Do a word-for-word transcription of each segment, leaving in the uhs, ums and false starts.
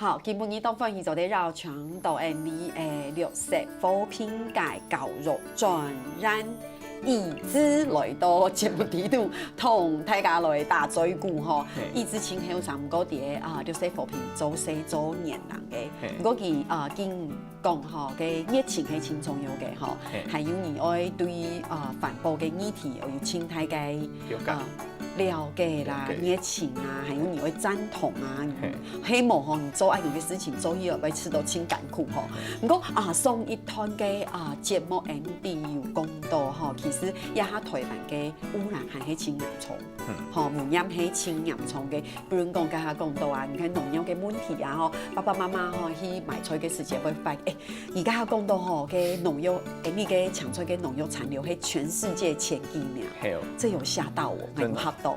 好，今晡日當歡喜做得邀請到𠊎俚个綠色和平个教育專員，一直來到節目裡肚，同大家來打嘴鼓吼。一直盡後生，毋過在啊綠色和平做事做年人个，毋過佢啊經講吼，个熱情係盡重要个吼，還有你愛對啊環保个議題愛有盡大个啊 了解啦、熱情啊，還有你會贊同啊，希望吼你做恁樣个事情做起來會試著盡艱苦吼。毋過啊，上一段个啊節目𠊎俚有講到吼，其實這下臺灣个污染還係盡嚴重，吼污染係盡嚴重个。比如講，剛剛講到啊，你看農藥个問題啊，吼爸爸媽媽吼去買菜个時節會發現，欸， 你剛剛講到吼，該農藥，欸，你个青菜个農藥殘留係全世界前幾名，係哦，這有嚇到我，真的，有嚇到，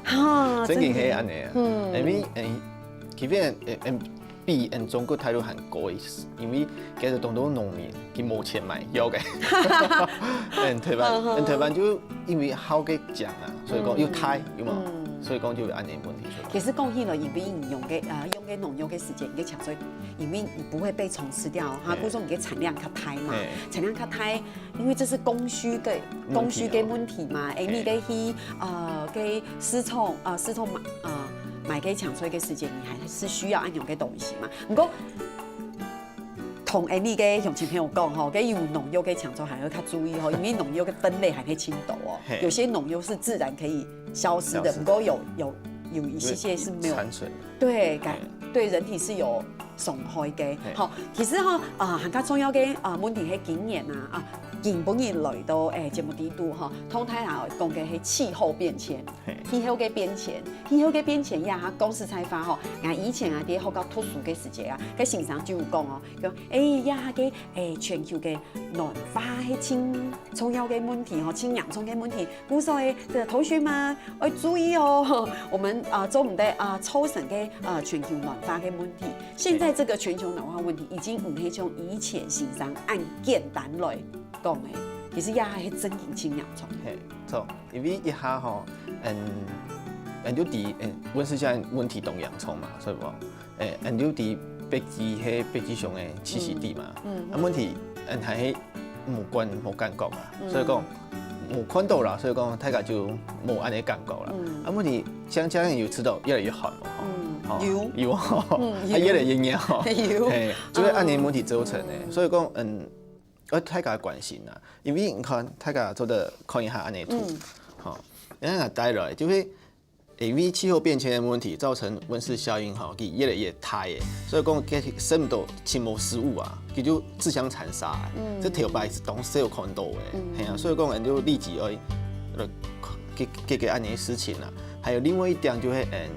哈，真的係恁樣啊。嗯，因為，欸，其實，欸，欸，比，欸，中國大陸還高一些，因為其實當多農民佢無錢買藥个，欸，臺灣，欸，臺灣就因為好个講啊，所以講又大，有無？所以講就有恁樣問題出來。其實講起來，因為你用个，呃，用个農藥个時間，你个青菜 因為你不會被蟲吃掉，哈，故所你个產量較大嘛，產量較大，因為這是供需个供需个問題嘛，欸，你个去呃个市場啊市場買啊買个青菜个時間，你還是需要恁樣个東西嘛。毋過同𠊎俚个鄉親朋友講吼，該有農藥个青菜還愛較注意吼，因為農藥个分類還係盡多哦，有些農藥是自然可以消失的，毋過有有有一些些是沒有，殘存，對，感對人體是有 傷害个。好，其實吼，啊，還較重要个啊問題係今年啊，啊，今晡日來到欸節目裡肚吼，同大家講个係氣候變遷，氣候个變遷，氣候个變遷呀，哈，講實在話吼，𠊎以前啊在學校讀書个時節啊，該先生就有講哦，講欸呀，該欸全球个暖化係盡重要个問題吼，盡嚴重个問題。 故所欸，這个同學們愛注意哦，我們啊做毋得啊造成个啊全球暖化个問題。現在這個全球暖化問題已經毋係像以前先生恁簡單來講欸，其實也還係正經盡嚴重。係，著，因為這下吼，嗯，嗯，就知，嗯，溫室效應問題當嚴重嘛，所以講，欸，嗯，就知北極係北極熊个棲息地嘛，啊問題，嗯，還係 無感無感覺啊，所以講無看到啦，所以講大家就無恁樣感覺啦。啊問題像這樣有知道越來越寒嘛，吼，有有吼，啊越來越熱吼，有，係，就係恁樣問題造成个。所以講，嗯，愛大家關心啊，因為你看大家做得看一下恁樣圖，吼，你看帶來就係 因為氣候變遷个問題造成溫室效應吼，佢越來越大欸，所以講佢食毋到，尋無食物啊，佢就自相殘殺欸。這頭擺係當少看到欸，係啊，所以講𠊎就立即愛呃解解決恁樣个事情啊。還有另外一點就係嗯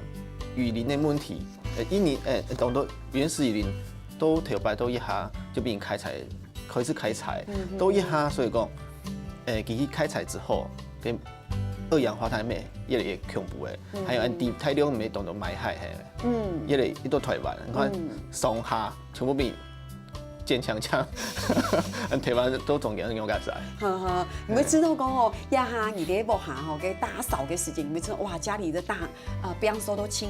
雨林个問題，呃，一年呃當多原始雨林都頭擺都一下就分人開採，開始開採，都一下，所以講，呃，佢去開採之後，跟 二氧化碳乜越來越恐怖欸，還有恁樣大量乜當多埋害係，嗯，越來越多臺灣，你看上下全部變堅強強，臺灣都總結用个啥？哈哈，你會知道講哦，這下你个屋下吼，个打掃个時間，你會知道哇，家裡的大啊，比方說都清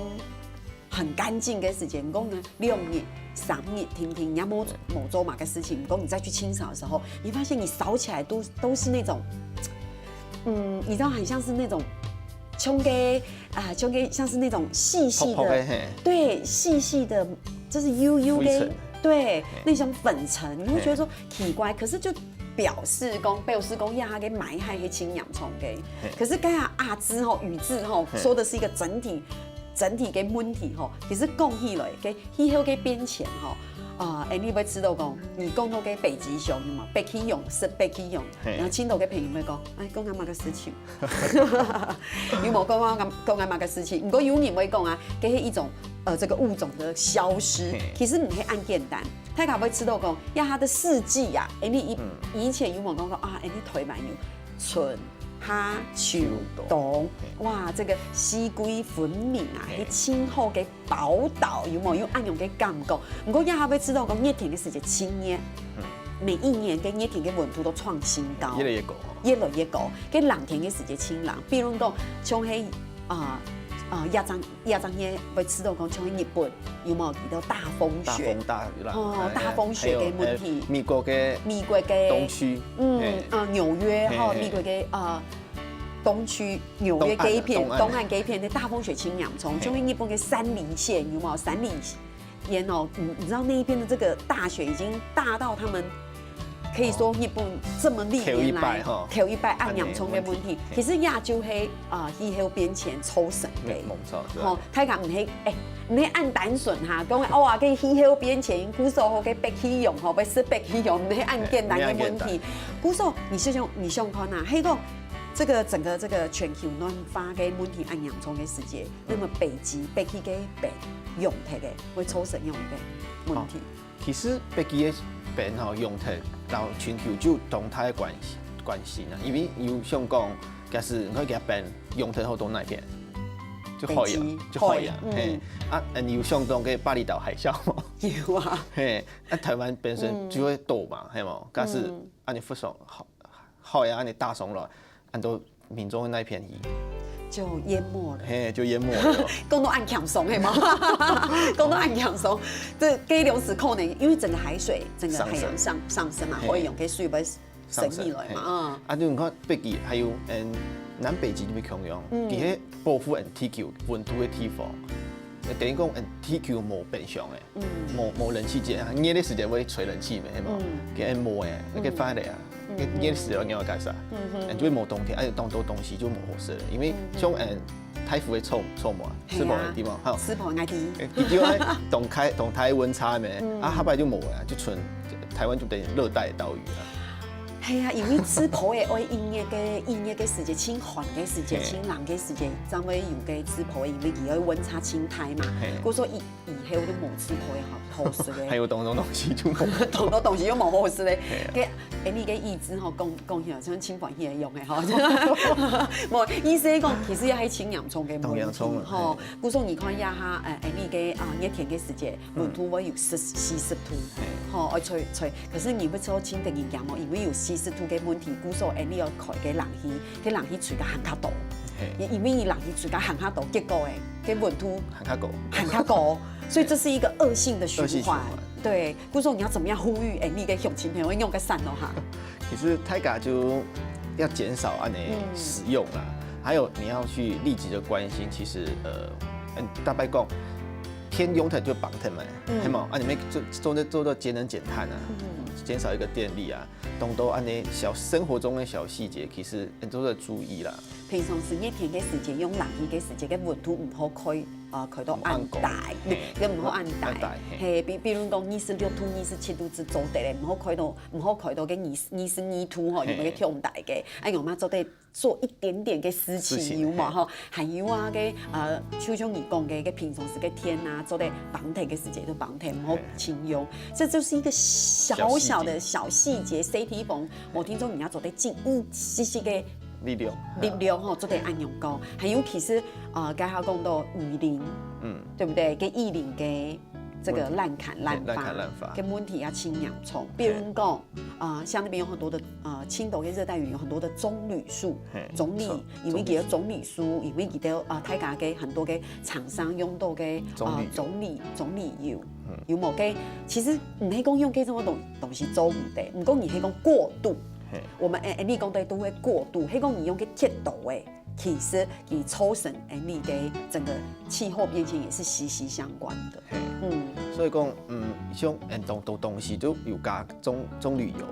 很乾淨个時間，講呢兩日、三日，定定，你也無無做麼个事情，講你再去清掃的時候，你發現你掃起來都都是那種，嗯，你知道很像是那種像个啊，像个像是那種細細的，泡泡的嘿，對，細細的，就是油油的，灰塵，對，那種粉塵，你會覺得說奇怪，可是就表示講，表示講，呀，佢个埋害係盡嚴重个。可是該阿志吼，宇智吼，說的是一個整體 整體个問題吼，其實講起來，个氣候个變遷吼，啊，恁樣會知道講，你講到个北極熊，有無？北極熊係北極熊，然後盡多个朋友會講，哎，講緊麼个事情？有無講緊講緊麼个事情？毋過有人會講啊，這係一種呃這個物種的消失，其實毋係恁簡單。大家會知道講，呀，佢个四季啊，恁樣以以前有無講過啊？恁樣臺灣有春 夏、秋、冬，哇，這個四季分明啊，係盡好个寶島，有無？有恁樣个感覺。毋過這下會知道講熱天个時節盡熱，每一年个熱天个溫度都創新高，越來越高哦，越來越高。該冷天个時節盡冷，比如講像係啊呃，這陣這陣个會知道講，像日本有無遇到大風雪？大風大雨啦，哦，哎，大風雪个問題。還有，呃，美國个美國个東區，嗯，嘿。呃，紐約吼，嘿，嘿。美國个，呃，東區，紐約該一片，東岸，東岸。東岸該一片个大風雪盡嚴重，嘿。像日本个山梨縣有無？山梨縣哦，你，你知道那一邊的這個大雪已經大到他們可以說日本這麼歷年來頭一擺吼，頭一擺恁嚴重个問題。恁嚴重个問題，嘿。其實也就係，呃，氣候變遷造成个。嗯，無錯，對。吼，大家毋係，欸，毋係恁單純哈，講哦啊，該氣候變遷，故所吼，該北氣象吼，會係北氣象，毋係恁簡單个問題。嘿，毋係恁簡單。故所，你想想，你想看啊，係講，這個整個這個全球暖化个問題恁嚴重个時節， 那麼北極，北極个冰融忒个，會造成樣个問題。哦，其實北極个冰吼，融忒，摎全球就當大个關係，關係呢。因為有想講，假使你看佢个冰融忒好到哪片？就海洋，北極，就海洋，海，嗯。嘿。啊，你有想到个巴厘島海嘯無？有啊。嘿，啊，台灣本身就會多嘛，嗯。嘿無？假使，嗯。啊，你不爽，好，好呀，恁樣大風來，恁多民眾个那片去，就淹沒了。嘿，就淹沒了。講到恁輕鬆，係無？講到恁輕鬆，這該兩時可能因為整個海水，整個海洋上，上升。上升嘛，嘿。海洋个水會升起來嘛，上升，嘿。啊。啊，就你看北極還有，嗯，南北極就無共樣，嗯。佢係保護地球溫度个地方，等於講，嗯，地球無冰箱个。 嗯。無，無冷氣機啊，熱个時節會吹冷氣咩，係無？嗯。佢無个，嗯。佢壞了啊。嗯，佢熱个時節仰會解釋？嗯哼。嗯，就會無冬天，哎，當多東西就無好食了，因為像，嗯，嗯。嗯，大湖个草，草蜢，嘿啊。刺婆个地方，哈。刺婆个地。哎，佢就愛當開，當大溫差咩，嗯。啊，下擺就無了，就賰，台灣就等於熱帶島嶼了。係啊，因為刺婆个愛一月个，一月个時節，盡寒个時節，嘿。盡冷个時節，正會有个刺婆，因為佢个溫差盡大嘛。嘿。故所以 以後都無刺婆个好，好食个。還有當多東西就無。當多東西就無好食个。嘿啊。該，哎，你个意思吼，講，講起來像清管系个樣个吼。無，意思係講，其實也係盡嚴重个問題，當嚴重了，吼。嘿。故所你看一下哈，哎，哎，你个，啊，熱天个時節，嗯。溫度會有四，四十度，嘿。吼，愛吹，吹。可是你會知道，盡得人驚哦，因為有四十度个問題，故所，哎，你愛開个冷氣，个冷氣吹个還較多。嘿。也因為你冷氣吹个還較多，結果，哎，个溫度還較高。還較高。 所以這是一個惡性的循環。惡性循環。對，故所你愛仰般呼籲，哎，你个鄉親朋友用个傘哦哈。其實大家就要減少恁樣使用啦，嗯。還有你要去立即的關心，其實，呃，嗯，坦白講，天用忒就放忒嘛，嗯。係無？啊，你們做，做，做到節能減碳啊，嗯。減少一個電力啊，當多恁樣小，生活中的小細節，其實，嗯，都要注意啦。平常時熱天个時節，用冷氣个時節，个溫度毋好開， 啊，開到恁大，毋好恁高，嘿，个毋好恁大。恁大，嘿。嘿，比，比如講二十六度、二十七度就做得了，毋好開到，毋好開到个二十，二十二度吼，嘿。有个忒大个，哎喲，嘛做得做一點點个事情，事情，有嘛吼？嘿。還有啊，个，呃，就像你講个，个平常時个電啊，做得放電个時節就放電，毋好，嘿。盡用。這就是一個小小的小細節，小細節。小地方，無定著你愛做得盡一息息个 力量。力量吼，做得恁樣講。還有其實，呃，剛剛講到雨林，嗯。對不對？跟雨林个這個濫砍濫伐，濫砍濫伐。个問題也盡嚴重。比如講，呃，像那邊有很多的，呃，青島跟熱帶雨林有很多的棕櫚樹，嘿，棕櫚，棕，因為佢个棕櫚樹，因為佢个，呃，大家个很多个廠商用到个，棕櫚油。呃，棕櫚，棕櫚油，嗯。有無个？其實毋係講用這種東，東西做毋得，毋過你係講過度， 嘿。我們，欸，欸，你講个都會過度，係講你用个極度个，其實佢造成，欸，你个整個氣候變遷也是息息相關的。嘿。嗯。所以講，嗯，像，嗯，當多東西都有加棕，棕櫚油，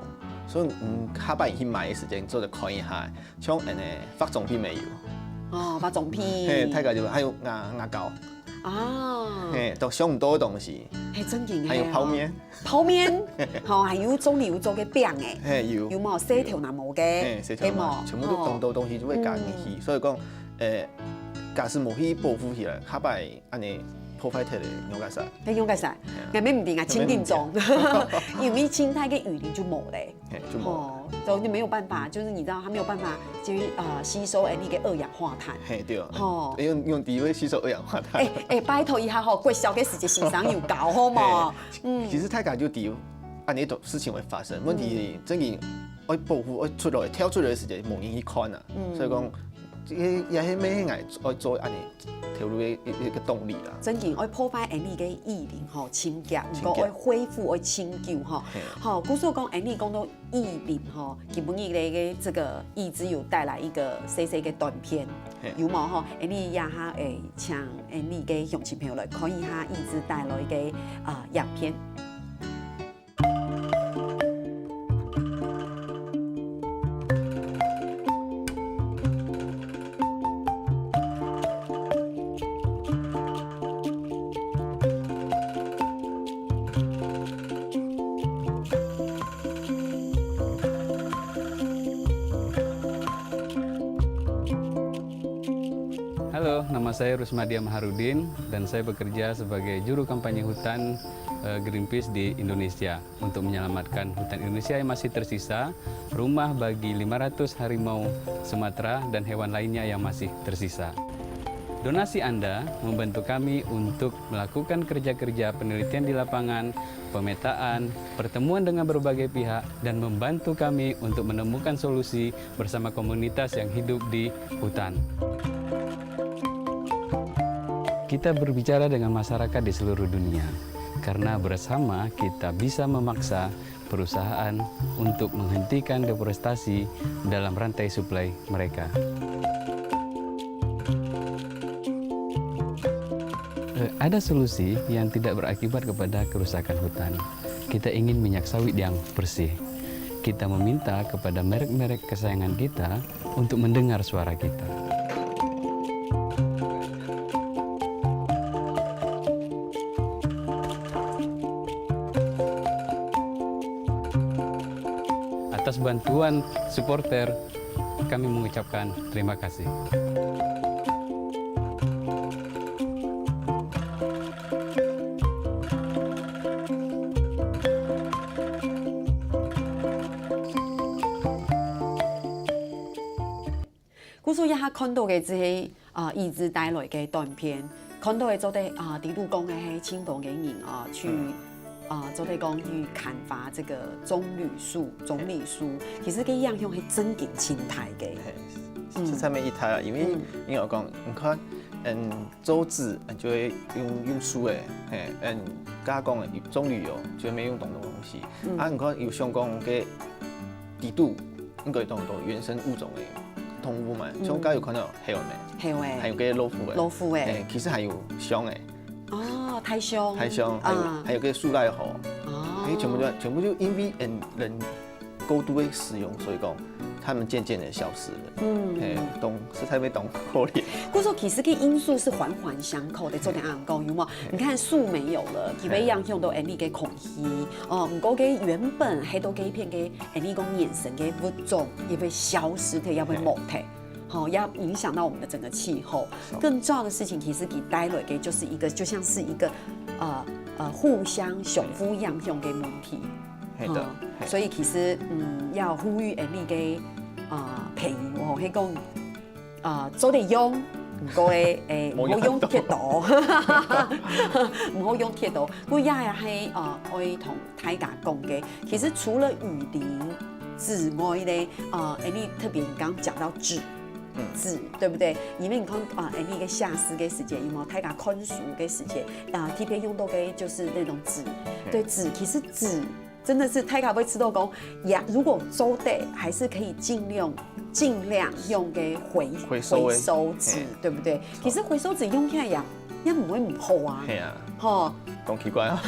所以，嗯，下擺去買个時間做得看一下，像，嗯，欸，化妝品个油。哦，化妝品。嘿，大家就還有牙，牙膏。啊。嘿，都想毋到个東西。嘿，正經个哦。還有泡麵。 泡麵，吼，還有棕櫚油做个餅欸，嘿，有。有無？洗頭那毛个，嘿，洗頭那毛，嘿無？全部都，哦。當多東西就會加進去。嗯。所以講，欸，假使無去保護起來，下擺恁樣破壞忒咧，仰結煞？該仰結煞？嘿啊。𠊎乜毋知啊，盡緊張。盡緊張。因為盡大个雨林就無咧。嘿，就無。哦，就，就沒有辦法，就是你知道，它沒有辦法，就是，呃，吸收，欸，那個二氧化碳。嘿，對。吼。用，用地位吸收二氧化碳。欸，欸，拜託一下吼，國小个時節先生有教好無？嘿。 嗯。其實大家就知，恁樣个事情會發生。問題，嗯。正經愛保護，愛出來，跳出來个時間，無人去看啊。嗯。所以講，這个也係乜係𠊎愛做恁樣頭路个一一个動力啦。正經愛破壞恁樣个意念吼，情感，毋過愛恢復愛情感吼。係。吼，故所講恁樣講到意念吼，今晡日个个這个意志有帶來一个細細个短片，係。有無吼？恁樣這下會請恁樣个鄉親朋友來看一下意志帶來个啊影片。 Halo, nama saya Rusmadia Maharudin dan saya bekerja sebagai juru kampanye hutan eh, Greenpeace di Indonesia untuk menyelamatkan hutan Indonesia yang masih tersisa, rumah bagi lima ratus harimau Sumatera dan hewan lainnya yang masih tersisa. Donasi Anda membantu kami untuk melakukan kerja-kerja penelitian di lapangan, pemetaan, pertemuan dengan berbagai pihak, dan membantu kami untuk menemukan solusi bersama komunitas yang hidup di hutan. Kita berbicara dengan masyarakat di seluruh dunia, karena bersama kita bisa memaksa perusahaan untuk menghentikan deforestasi dalam rantai suplai mereka. Eh, ada solusi yang tidak berakibat kepada kerusakan hutan. Kita ingin minyak sawit yang bersih. Kita meminta kepada merek-merek kesayangan kita untuk mendengar suara kita. Atas bantuan supporter, kami mengucapkan terima kasih. 故所這下看到个這係啊，意志帶來个短片，看到个做得啊，在路講个係盡多个人啊，去啊，做得講去砍伐這个棕櫚樹、棕櫚樹，其實个影響係真經盡大个。係，實在無一大啊，因為因為𠊎講，你看，嗯，竹子就會用用樹个，係，嗯，加工个棕櫚油就會用當多東西，啊，你看有相關个 底肚應該當多原生物種个動物嘛，像該有看到猴仔，猴仔，還有个老虎仔，老虎仔，欸，其實還有象仔，哦，大象，大象，還有還有个樹袋猴，哦，欸，全部都全部就因為人人過度个使用，所以講它們漸漸的消失了。嗯，欸，當實在會當可憐。故所其實个因素是環環相扣的，做得恁講，有無？你看樹沒有了，佢會影響到𫣆俚个空氣， 哦，毋過个原本係到該片个，欸，你講原生个物種也會消失忒，也會無忒，吼，也影響到我們的整個氣候。更重要的事情，其實佢帶來个就是一個，就像是一個，呃呃，互相相互影響个問題。係的，所以其實，嗯，要呼籲𫣆俚个，呃，朋友吼，係講 呃，做得用，毋過咧，欸，毋好用忒多，毋好用忒多。毋過也係，呃，愛同大家講个，其實除了雨林之外咧，呃，欸，你特別你剛剛講到紙，紙，對不對？因為你看，啊，欸，你个下課个時間，有無？大家看書个時間，啊，特別用到个就是那種紙，對，紙，其實紙 真的是大家會知道講，呀，如果做得，還是可以盡量盡量用个回回收个，回收紙，對不對？其實回收紙用起來也也毋會毋好啊，係啊，吼，當奇怪啊，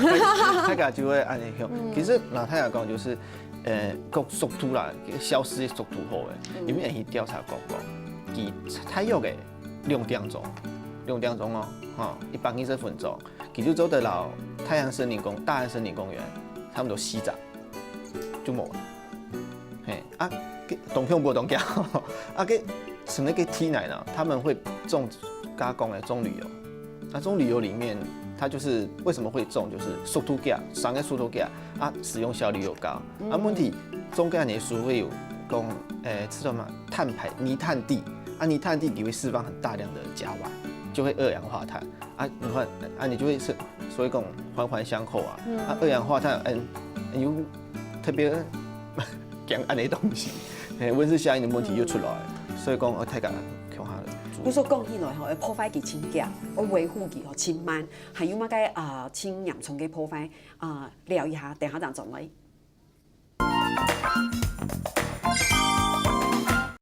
大家就會恁樣用。其實老太太講就是，呃，个速度啦，消失个速度好誒，因為𫣆去調查過講，佢大約个兩點鐘，兩點鐘哦，吼，一百二十分鐘。 佢就做得摎大安森林公大安森林公園差不多四隻就無了。嘿，啊，該當恐怖當驚，啊，該像該个地泥呢，他們會種加工个棕櫚油。那棕櫚油裡面，它就是為什麼會種，就是速度快，生个速度快，啊，使用效率又高。啊，問題種該个樹會有講，誒，叫做什麼碳排，泥炭地，啊，泥炭地就會釋放很大量的甲烷，就會二氧化碳。 啊，你看，啊，你就會是，所以講環環相扣啊。啊，二氧化碳，嗯，又特別講恁樣東西，嘿，溫室效應的問題又出來，所以講，呃，大家共下故所講起來吼，愛破壞佢盡遽，愛維護佢吼盡慢，還有麼个啊盡嚴重个破壞啊，尞一下，等下正轉來。